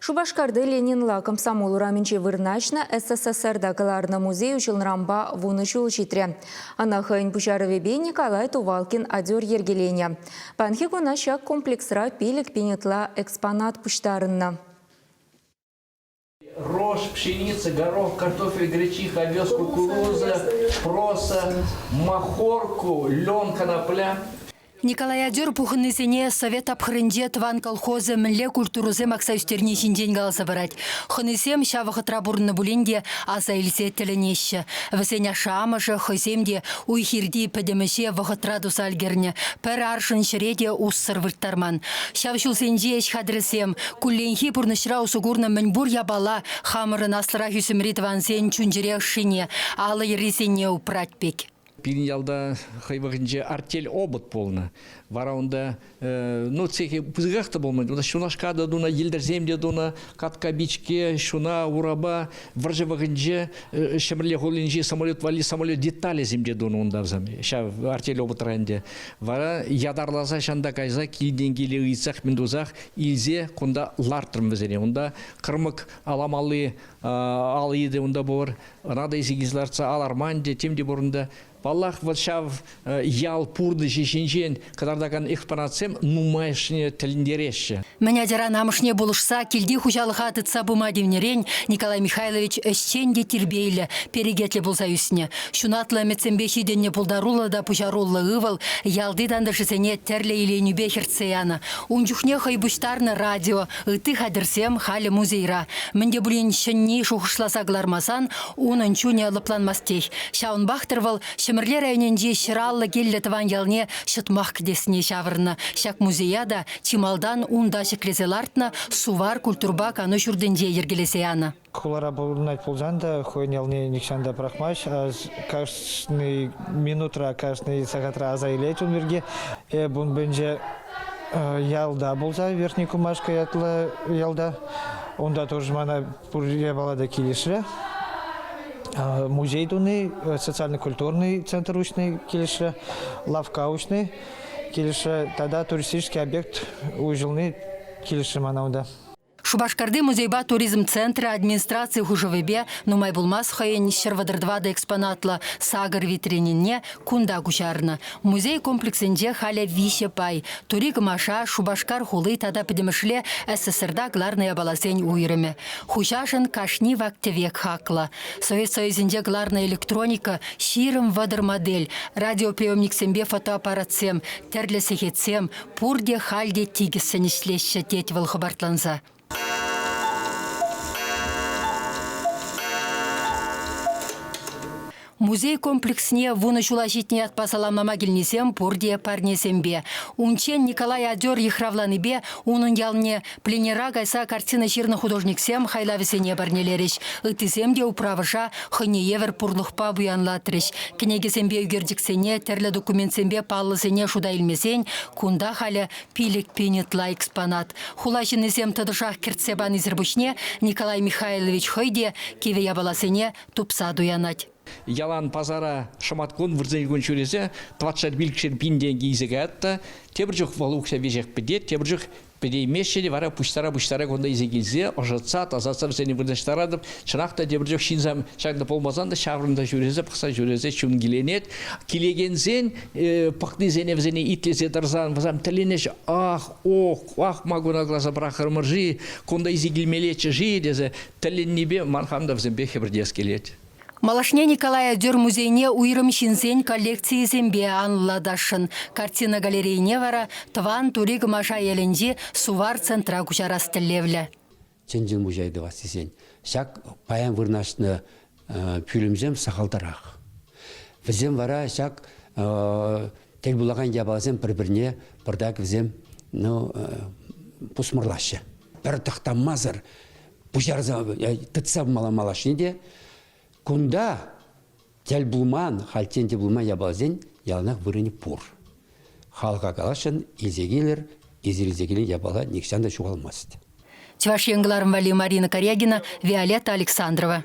Шупашкарти Ленинла Комсомол урамӗнче вырнаҫнӑ СССРта кӑларнӑ музей уҫӑлнӑранпа вунӑ ҫул ҫитрӗ. Ӑна хӑйӗн пуҫарӑвӗпе Николай Тувалкин адер йӗркеленӗ. Паянхи куна ҫак комплексра 5000 ытла экспонат пуҫтарӑннӑ. Рожь, пшеница, горох, картофель, гречиха, овес, кукуруза, проса, махорку, лен, конопля. Николай Адер пухӑннисене совет тапхӑрӗнче тӑван колхозӗ мӗнле культурӑсем акса ӳстерни ҫинчен каласа парать. Хӑнисем ҫав вӑхӑтра пурӑннӑ пулин те аса илсе тӗлӗнеҫҫӗ. Вӗсен ашшӗ-амӑшӗ хӑйсем те уй-хирти пӗтӗм ӗҫе вӑхӑтра туса ӗлкӗрнӗ, пӗр аршӑн ҫӗре те уссӑр вырттарман. Ҫав ҫулсенчи ӗҫ хатӗрӗсем, кулленхи пурнӑҫра усӑ курнӑ мӗнпур япала хамӑрӑн аслӑрах ӳсӗмри тӑвансен чун-чӗре ӑшшине, алӑ йӗррисене упрать пек. Пирӗн ялта хӑй вӑхӑтӗнче артель опыт пулнӑ. Вара унта, ну, цехе пысӑках та пулман. Унта ҫунашка та тунӑ, йӗлтӗрсем те тунӑ, катка-пичке, ҫуна, урапа. Вӑрҫӑ вӑхӑтӗнче Ҫӗмӗрле хулинчи самолет валли самолет деталӗсем те тунӑ унта вӗсем, ҫав артель опытра ӗнтӗ. Вара ятарласа ҫанта кайса килтен киле ыйтсах мӗн тусах илсе кунта лартрӑм вӗсене. Унта кӑрмӑк аламалли ал йытӑ унта пур. Ӑна та илсе килсе лартса аларман те, тем те пур унта. Паллах, вот ҫав ял пурнӑҫӗ ҫинчен кӑтартакан экспонатсем нумайӑшне тӗлӗнтереҫҫӗ. Мӗн ачаран амӑшне пулӑшса килти хуҫалӑха тытса пыма тивнӗрен Николай Михайлович ӗҫчен те тирпейлӗ, перекетлӗ пулса ӳснӗ. Ҫунатлӑ ӗмӗтсемпе ҫитӗннӗ пултаруллӑ та пуҫаруллӑ ывӑл ялти тантӑшӗсене тӗрлӗ иленӳпе хӗртсе янӑ. Ун чухне хӑй пуҫтарнӑ радио, ытти хатӗрсем халӗ музейра. Мӗн те пулин ҫӗнни шухӑшласа кӑлармасан унӑн чунӗ лӑпланмастех. Ҫавӑнпах-тӑр вӑл Ҫӗмӗрле районӗнчи ҫӑраллӑ киллӗ тӑван ялне ҫӑтмах кӗтесне ҫавӑрнӑ. Ҫак музея та чи малтан унта ҫӗклесе лартнӑ Сувар культурӑпа кану ҫуртӗнче йӗркелесе янӑ. Хулара пурӑнать пулсан та хӑйӗн ялне нихҫан та пӑрахмасть. Кашни минутра, кашни сахатра аса илет ун пирки. Эп ун пӗнче ялта пулса, Верхний Кумашка ятлӑ ялта. Унта тоже мана пур япала та килӗшрӗ. Музей туни, социально-культурный центр уҫни килӗшрӗ, лавкка уҫни килӗшрӗ тата туристический объект уҫӑлни килӗшрӗ мана унта. Шупашкарти музейпа туризм центрӗ администраци хушӑвӗпе нумай пулмасть хӑйӗн 134 экспонатлӑ сакӑр витринине кунта куҫарнӑ. Музей комплексӗнче халӗ виҫӗ пай: Тури Кӑмаша, Шупашкар хули тата пӗтӗмӗшле СССРта кӑларнӑ япаласен уйрӑмӗ. Хуҫашӑн кашни вак-тӗвек хаклӑ. Совет Союзӗнче кӑларнӑ электроника 20-30 модель, радиоприемниксемпе фотоаппаратсем, тӗрлӗ сехетсем пурте халь те тикӗссӗн ӗҫлеҫҫӗ, тет вӑл хӑпартланса. Музей комплексне вунӑ ҫула ҫитнӗ ятпа саламлама килнисем пурте парнесемпе. Унччен Николай Адер йыхравланипе унӑн ялне пленэра кайса картина ҫырнӑ художниксем хайлавӗсене парнелерӗҫ. Ыттисем те управӑша хӑйне евӗр пурлӑхпа пуянлатрӗҫ. Кӗнекесемпе ӳкерчӗксене, тӗрлӗ документсемпе паллӑсене шута илмесен кунта халӗ 5000 ытла экспонат. Хула ҫыннисем тӑтӑшах кӗртсе панисӗр пуҫне Николай Михайлович хӑй те кивӗ япаласене тупса туянать. Ялан пасара шӑматкун, вырсарникун ҫӳресе тӑватшар пилӗкшер пин тенкӗ илсе каять та тепӗр чух вӑл укҫа веҫех пӗтет, тепӗр чух пӗтеймеҫҫӗ те вара пуҫтара-пуҫтара кунта илсе килсе ӑшӑтса, тасатса вӗсене вырнаҫтаратӑп. Чӑнах та тепӗр чух ҫынсем ҫакна пулмасан та ҫаврӑнса ҫӳресе, пӑхса ҫӳресе чун киленет. Килекенсен пӑхнисене вӗсене итлесе тӑрсан вӗсем тӗлӗнеҫҫӗ. Ах, ох, ах, ма куна кӑларса пӑрахрӑмӑр-ши, кунта илсе килмеллеччӗ-ши тесе тӗлӗннипе ман хам та вӗсемпе хӗпӗртес килет. Малашне Николай Адер музейне уйрӑм ҫынсен коллекцийӗсемпе анлӑлатасшӑн. Картина галерейине вара тӑван Тури Кӑмаша ялӗнчи Сувар центра куҫарас тӗллевлӗ. Чӑн-чӑн музей тӑвас тесен ҫак паян вырнаҫнӑ пӳлӗмсем сахалтарах. Вӗсем вара ҫак тӗл пулакан япаласем пӗр-пӗрне пӑртак вӗсем ну, пусмӑрлаҫҫӗ. Пӗр тӑхтамасӑр пуҫарса тытса пымалла малашне те. Кунта тӗл пулман, хальччен тӗл пулман япаласен яланах вырӑнӗ пур. Халӑха каласшӑн, илсе килӗр, эсир илсе килнӗ япала нихҫан та ҫухалмасть. Чӑваш Ен кӑларӑм валли Марина Карягина, Виолетта Александрова.